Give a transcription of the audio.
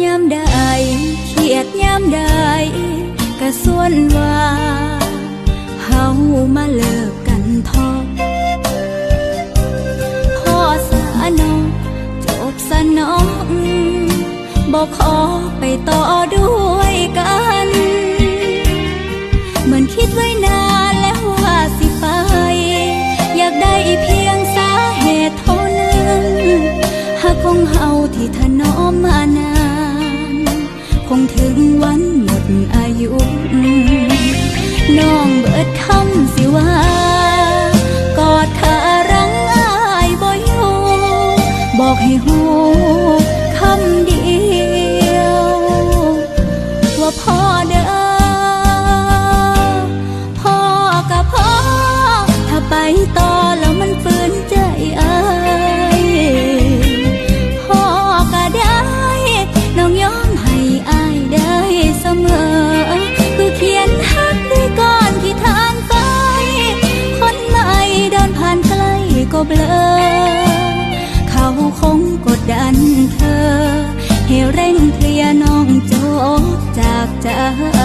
ຍາມໃດ ຄຽດຍາມໃດ ກະຊວນວ່າ ເຮົາມາເລີກກັນເທາະ. ພໍສະເນາະ ຈົບສະເນາະ ບໍ່ຂໍໄປຕໍ່ດ້ວຍກັນ. ເໝືອນຄິດໄວ້ນານແລ້ວວ່າຊິໄປ ຢາກໄດ້ພຽງສາເຫດເທົ່ານັ້ນ ຮັກຂອງເຮົາທີ່ຖະໜອມມານານ ຄົງເຖິງວັນໝົດອາຍຸ. ນ້ອງເບິດຄຳຊິວ່າ ກອດຂ້າລັງອ້າຍບໍ່ຢູ່ ບອກໃຫ້ຮູ້ຄຳດຽວ ວ່າພໍເດີ ພໍກະພໍ ຖ້າໄປຕໍ່ແລ້ວມັນຝືນໃຈອ້າຍ ພໍກະໄດ້ ນ້ອງຍອມໃຫ້ອ້າຍໄດ້ສະເໝີ ຄືຂຽນຮັກດ້ວຍກ້ອນຂີ້ຖ່ານໄຟ ຄົນໃໝ່ເດີນຜ່ານໃກ້ກໍເບລີ ເຂົາຄົງກົດດັນເທີ ໃຫ້ເລັ່ງເຄລຍນ້ອງຈົບຈາກໃຈ.